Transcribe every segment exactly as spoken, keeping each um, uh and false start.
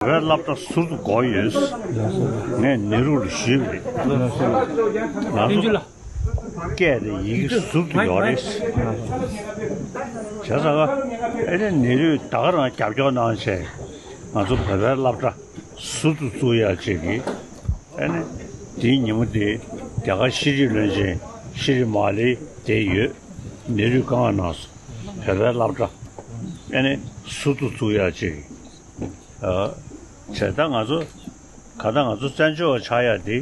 བོད་པའི་སློབ་གྲྭ་ཟུར་དུ་དགོས་ཡོད། ངས་ནེ་རུ་ལ་ཞུས་པ་རེད། ང་ཚོ་སྐད་དང་ཡི་གེ་ཟུར་དུ་ཡོད་རེད། བྱས་ཙང་ཨ་ནི་ནེ་རུས་ད་ག་རང་རྒྱབ་སྐྱོར་གནང་བྱས། ང་ཚོ་བོད་པའི་སློབ་གྲྭ་ཟུར་དུ་བཙུགས་ཡག་ཅིག་གི་ཨ་ནི་དེའི་ཉིན་མོ་དེ་རྒྱ་གར་ཤེས་རིག་བློན་ཆེན་ཤྲི་མ་ལི་དེ་ཡོད། ནེ་རུས་བཀའ་མངགས་གནང་སོང་། བོད་པའི་སློབ་གྲྭ་ཨ་ནི་ཟུར་དུ་བཙུགས་ཡག་ཅིག་བྱས་ད་ང་ཚོ་ག་ད་ང་ཚོ་བཙན་བྱོལ་བ་ཆགས་ཡག་དེ་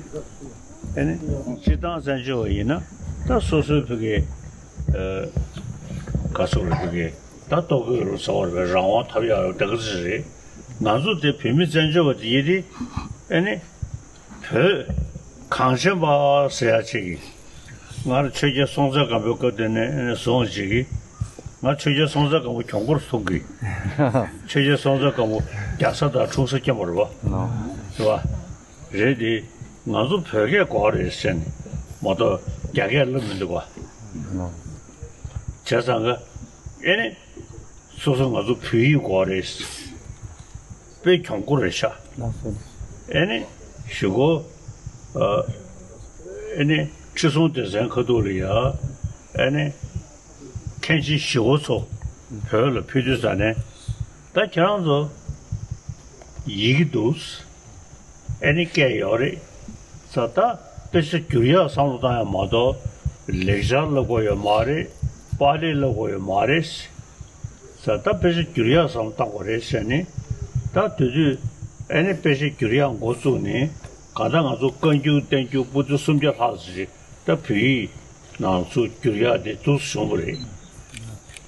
ཨ་ནི་སྤྱིར་བཏང་བཙན་བྱོལ་བ་ཡིན་ན་ད་སོ་སོའི་ཕ་གི་ག་སོགས་རེད། ཕ་གི་ད་ལྟོ་གོས་རུ་ཚོ་བར་བའི་རང་དབང་ཐོབ་ཡག་ཡོད་དེ་ག་ཚོད་རེད། ང་ཚོ་དེ་བོད་མི་བཙན་བྱོལ་བ་དེ་ཡིན་དེ་ཨ་ནི་བོད་གངས་ཅན་པ་ཟེར་ཡག་ཅིག་གི་ང་རང་ཆོས་རྒྱལ་སྲོང་བཙན་སྒམ་པོའི་སྐབས་དེ་ནས་བཟུང་ཅིག་གི་ང་ཆོས་རྒྱལ་སྲོང་བཙན་སྒམ་པོ་གྱོང་པོར་ཐུག་གི་ཆོས་རྒྱལ་སྲོང་བཙན་སྒམ་པོ་རྒྱ་བཟའ་དང་འཁྲུག་ས་སྐྱེམ་པ་རེད་པ། རེད་པ། རེད་དེ་ང་ཚོ་བོད་སྐད་གོ་རེད་ཟེར་ནས་མ་གཏོགས་རྒྱ་སྐད་ལབ་མི་འདུག་པ། བྱས་ཙང་ག་ཨེ་ནི། སོ་སོ་ང་ཚོ་བོད་ཡིག་དགོས་རེད། དཔེ་གྱོང་པོ་རེད་ཤག་ཨེ་ནི་ཞུ་གོ་ཨེ་ནི་ཁྲི་སྲོང་ལྡེ་བཙན་ཁ་ཐུག་ལ་ཡ་ཨེ་ནི་མཁན་ཆེན་ཞི་བ་འཚོ་བོད་ལ་ཕེབས་དུས་ཙ་ནས་ད་ཁྱེད་རང་ཚོ་ཡི་གེ་འདུག་ཨེ་ནི་སྐད་ཡོད་རེད། ས་ད་དཔེ་ཆ་བསྒྱུར་ཡག་བསམ་བློ་བཏང་ཡག་མ་གཏོགས་ལེགས་སྦྱར་ལབ་དགོས་ཡོད་མ་རེད། པཱ་ལི་ལབ་དགོས་ཡོད་མ་རེད། ས་ད་དཔེ་ཆ་བསྒྱུར་ཡག་བསམ་བློ་བཏང་དགོས་རེད་ཟེར་ནས་ད་དེ་དུས་ཨེ་ནི་དཔེ་ཆ་བསྒྱུར་ཡག་འགོ་བཙུགས་ནས་གང་ལྟར་ང་ཚོ་བཀའ་འགྱུར་བསྟན་འགྱུར་པོ་ཏི་སུམ་བརྒྱ་ལྷག་ཙམ་ཞིག་ད་བོད་ཡིག་ནང་ཚུར་བསྒྱུར་ཡག་དེ་འདུག་སེ་བྱུང་བ་རེད།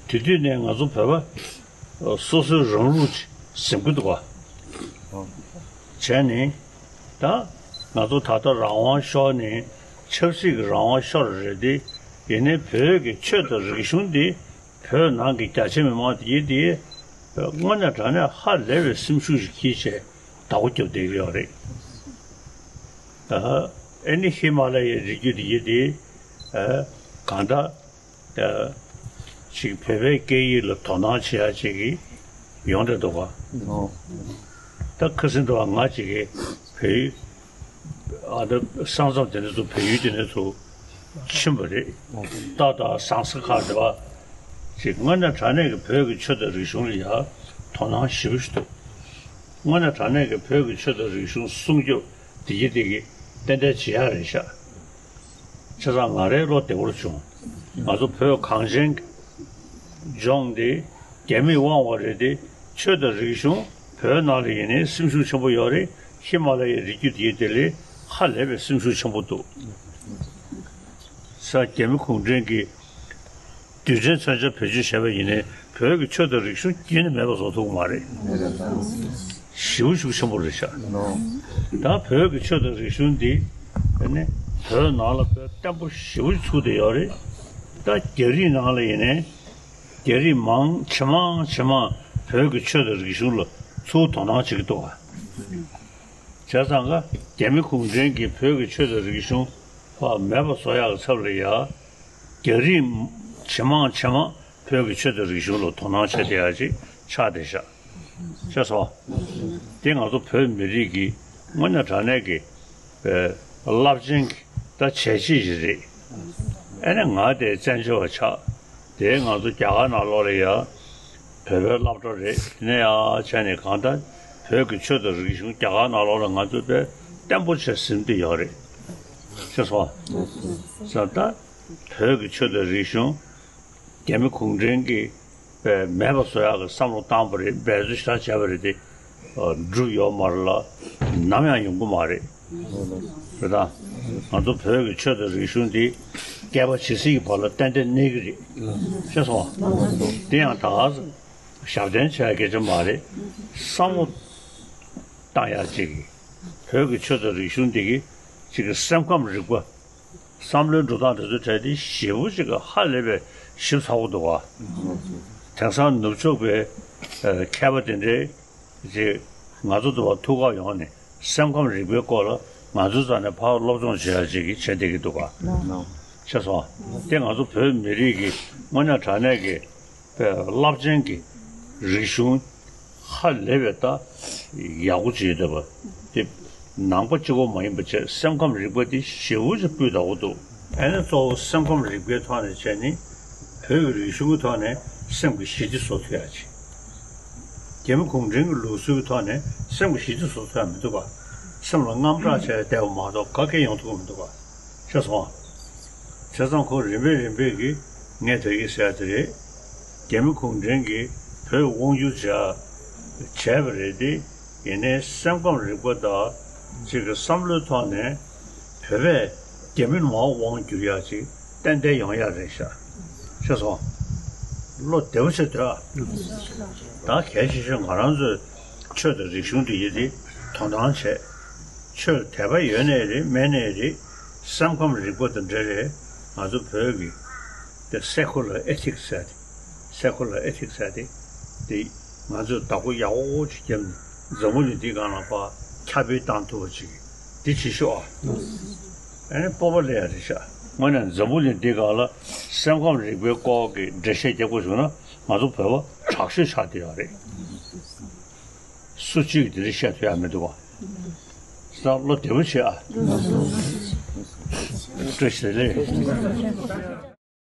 དེ་དུས་ནས་ང་ཚོ་བོད་པ་སོ་སོའི་རང་ལུགས་ཅིག་ཟིན་གྱི་འདུག་ག་བྱས་ནས་ད་ང་ཚོ་ད་ལྟ་རང་དབང་ཤོར་ནས་ཆབ་སྲིད་ཀྱི་རང་དབང་ཤོར་རེད་དེ། ཡིན་ནའི་བོད་ཀྱི་ཆོས་དང་རིག་གཞུང་འདི་བོད་ནང་གི་རྒྱ་ཆེ་མི་མང་དེ་ཡིན་དེ་དངོས་གནས་དྲང་གནས་ཧ་ལས་པའི་སེམས་ཤུགས་ཤིག་འཁྱེར་བྱས་བདག་པོ་རྒྱབ་བསྡད་ཀྱི་ཡོད་རེད། ཨ་ཨེ་ནི་ཧི་མ་ལ་ཡའི་རི་རྒྱུད་དེ་ཡིན་དེ་གང་ལྟར། ཅིག་བོད་པའི་སྐད་ཡིག་ལ་དོ་སྣང་བྱེད་ཡ་ཅིག་གི་ཡོང་བསྡད་འདུག་ག་ཨོ། ད་ཁ་སང་དུ་ང་ཅིག་གི་བོད་ཡིག་ཨ་ད་ས་མཚམས་དེ་འདྲ་ཚོ་བོད་ཡིག་དེ་འདྲ་ཚོ་ཕྱིན་པ་རེད། ཏ་དང་ཟང་ས་ཁ་དེ་བ་ཅིག་དངོས་གནས་དྲང་གནས་ཀྱི་བོད་ཀྱི་ཆོས་དང་རིག་གཞུང་ལ་ཡ་དོ་སྣང་ཞེ་པོ་ཞིག་འདུག་དངོས་གནས་དྲང་གནས་ཀྱི་བོད་ཀྱི་ཆོས་དང་རིག་གཞུང་སྲུང་སྐྱོབ་བདེ་སྐྱིད་དེ་གི་ཏན་ཏན་བྱེད་ཡ་རེད་ཤག་བྱས་ཙང་ང་རའི་བློ་བདེ་པོར་བྱུང་། ང་ཚོ་བོད་གངས་ཅན་ལྗོངས་འདི་རྒྱ་མིས་དབང་བ་རེད་དེ། ཆོས་དང་རིག་གཞུང་བོད་ནང་ལ་ཡིན་ནའི་སེམས་ཤུགས་ཆེན་པོ་ཡོད་རེད། ཧི་མ་ལ་ཡའི་རི་རྒྱུད་འདིའི་དེ་ལས་ཧ་ལས་པའི་སེམས་ཤུགས་ཆེན་པོ་འདུག་ས་རྒྱ་མི་གུང་ཁྲན་གྱིས་རྡུལ་ཕྲན་མཚོན་ཆ་བེད་སྤྱོད་བྱས་པ་ཡིན་ནའི་བོད་ཀྱི་ཆོས་དང་རིག་གཞུང་རྒྱུན་ནས་མེད་པ་བཟོ་ཐུབ་ཀྱི་མ་རེད། ཞེ་པོ་ཤུགས་ཆེན་པོ་རེད་ཤག་ད་བོད་ཀྱི་ཆོས་དང་རིག་གཞུང་འདི་ནི་བོད་ནང་ལ་དཔེ་བརྟན་པོ་ཞེ་པོ་ཚུགས་བསྡད་ཡོད་རེད། ད་རྒྱ་རིགས་ནང་ལ་ཡིན་ནའི་རྒྱ་རིགས་མང་ཇེ་མང་ཇེ་མང་བོད་ཀྱི་ཆོས་དང་རིག་གཞུང་ལ་ཚུར་དོ་སྣང་བྱེད་ཀྱི་འདུག་ག་བྱས་ཙང་ཀ་རྒྱ་མི་གུང་ཁྲན་གྱིས་བོད་ཀྱི་ཆོས་དང་རིག་གཞུང་ཕར་མེད་པ་བཟོ་ཡག་གི་ཚབ་ལ་ཡ། རྒྱ་རིགས་ཇེ་མང་ཇེ་མང་བོད་ཀྱི་ཆོས་དང་རིག་གཞུང་ལ་དོ་སྣང་བྱེད་བསྡད་ཡག་ཅིག་ཆགས་བསྡད་ཤག་ཤེས་སོང་། འདི་ང་ཚོ་བོད་མི་རིགས་ཀྱི་དངོས་གནས་དྲང་གནས་ཀྱི་རླབས་ཆེན་གྱི་ད་བྱས་རྗེས་ཞིག་རེད། ཨ་ནི་ང་དེ་བཙན་བྱོལ་བ་ཆགས། དེ་ང་ཚོ་རྒྱ་གར་ནང་ལོགས་ལ་ཡ་བོད་པའི་སློབ་གྲྭ་རེད། དེ་ནས་ཡ་བྱས་ནས་གང་ལྟར་བོད་ཀྱི་ཆོས་དང་རིག་གཞུང་རྒྱ་གར་ནང་ལོགས་ལ་ང་ཚོ་དཔེ་བརྟན་པོ་བྱས་ཟིན་བསྡད་ཡོད་རེད། ཤེས་སོང་། ས་ད་བོད་ཀྱི་ཆོས་དང་རིག་གཞུང་རྒྱ་མི་གུང་ཁྲན་གྱིས་པའི་མེད་པ་བཟོ་ཡག་གི་བསམ་བློ་བཏང་བ་རེད། འབད་རྩོལ་ཞེ་དྲག་བྱས་པ་རེད་དེ། འགྲུབ་ཡོད་མ་རེད་ལ་ནམ་ཡང་ཡོང་གི་མ་རེད། རེད་ད། ང་ཚོ་བོད་ཀྱི་ཆོས་དང་རིག་གཞུང་འདི་བསྐལ་པ་ཇི་སྲིད་ཀྱི་བར་ལ་ཏན་ཏན་གནས་ཀྱི་རེད། ཤེས་སོང་བ། དེ་ཡང་ད་ག་ས་ཞབས་བརྟན་བྱས་སྐད་ཆ་མ་རེད། བསམ་བློ་བཏང་ཡག་ཅིག་གི་བོད་ཀྱི་ཆོས་དང་རིག་གཞུང་འདི་གི་ཅིག་གི་སེམས་ཁམས་རིག་པ། བསམ་བློའི་འགྲོ་སྟངས་དེ་ཚོའི་གྲས་དེ་ཞེ་པོ་ཅིག་གི་ཧ་ལས་པའི་ཞིབ་ཚགས་པོ་འདུག་ག་དེང་སང་ནུབ་ཕྱོགས་པའི་མཁས་པ་དེ་འདྲའི་ཅིག་ང་ཚོ་འདི་བར་ཐུག་ག་ཡོང་ནས་སེམས་ཁམས་རིག་པའི་སྐོར་ལ་ང་ཚོའི་རྩ་ནས་ཕར་སློབ་སྦྱོང་བྱེད་ཡ་ཅིག་གི་བྱེད་བསྡད་ཀྱི་འདུག་ག་ཤེས་སོང་། དེ་ང་ཚོ་བོད་མི་རིགས་ཀྱི་དངོས་གནས་དྲང་གནས་ཀྱི་པའི་རླབས་ཆེན་གྱི་རིག་གཞུང་ ཧ་ལས་པའི་ད་ཡག་པོ་བྱེད་བསྡད་པ་དེ། ནང་པ་གཅིག་པོ་མ་ཡིན་པ་བྱས། སེམས་ཁམས་རིག་པ་དེ་ཞེ་པོ་ཅིག་སྤུས་དག་པོ་འདུག་ཨ་ནི་གཙོ་བོ་སེམས་ཁམས་རིག་པའི་ཐོག་ནས་བྱས་ནི། བོད་ཀྱི་རིག་གཞུང་གི་ཐོག་ནས་སེམས་ཀྱི་ཞི་བདེ་བཟོ་ཐུབ་ཡག་ཅིག་རྒྱ་མི་གུང་ཁྲན་གྱི་ལུགས་སྲོལ་གྱི་ཐོག་ནས་སེམས་ཀྱི་ཞི་བདེ་བཟོ་ཐུབ་ཡག་མི་འདུག་ག་སེམས་ལ་དངངས་སྐྲག་བྱས་བསྡད་པ་མ་གཏོགས་ག་གེ་ཡོང་ཐུབ་ཀྱི་མི་འདུག་ག་ཤེས་སོང་ཨ། བྱས་ཙང་ཁོ་རིམ་པས་རིམ་པས་ཀྱིས་ངས་དེ་གི་ཟེར་ཡག་དེ་རེད། རྒྱ་མི་གུང་ཁྲན་གྱིས་བོད་དབང་བསྒྱུར་བྱས་བྱས་པ་རེད་དེ། ཡིན་ནའི་སེམས་ཁམས་རིག་པ་དང་གཅིག་གི་བསམ་བློའི་ཐོག་ནས་བོད་པས་རྒྱ་མི་མར་དབང་བསྒྱུར་ཡག་ཅིག་ཏན་ཏན་ཡོང་ཡག་རེད་ཤག་ཤེས་སོང་། བློ་བདེ་པོ་བྱེད་སྡོད་ཨ། ད་གལ་ཆེ་ཤོས་ང་རང་ཚོས་ཆོས་དང་རིག་གཞུང་འདི་ཡི་དེ་དོ་སྣང་བྱས། ཆོས་དད་པ་ཡོད་ནའི་རེད་མེད་ནའི་རེད། སེམས་ཁམས་རིག་པ་དང་འབྲེལ་རེད། ང་ཚོ་བོད་ཀྱི་དེ་སེ་ཁུ་ལར་ཨེ་ཐིག་ཟེར་ཏེ། སེ་ཁུ་ལར་ཨེ་ཐིག་ཟེར་ཏེ། དེ་ང་ཚོས་བདག་པོ་ཡག་པོ་ཅིག་བརྒྱབ་ནས་འཛམ་བུ་གླིང་འདིའི་སྒང་ལ་ཕར་ཁྱབ་སྤེལ་བཏང་ཐུབ་པ་ཅིག་འདི་བྱེད་ཤོག་ཨ། ཨ་ནི་སྤོབས་པ་སླེབས་ཡག་རེད་ཤག་དངོས་གནས་འཛམ་བུ་གླིང་འདིའི་སྒང་ལ་སེམས་ཁམས་རིག་པའི་སྐོར་གྱི་འགྲེལ་བཤད་རྒྱག་དགོས་བྱུང་ན་ང་ཚོ་བོད་པ་དྲག་ཤོས་ཆགས་བསྡད་ཡོད་རེད། སུ་གཅིག་གིས་དེ་འདྲ་བཤད་ཐུབ་ཡག་མི་འདུག་བ། བསམ་བློ་བདེ་པོ་བྱེད་ཨ། བཀྲ་ཤིས་བདེ་ལེགས།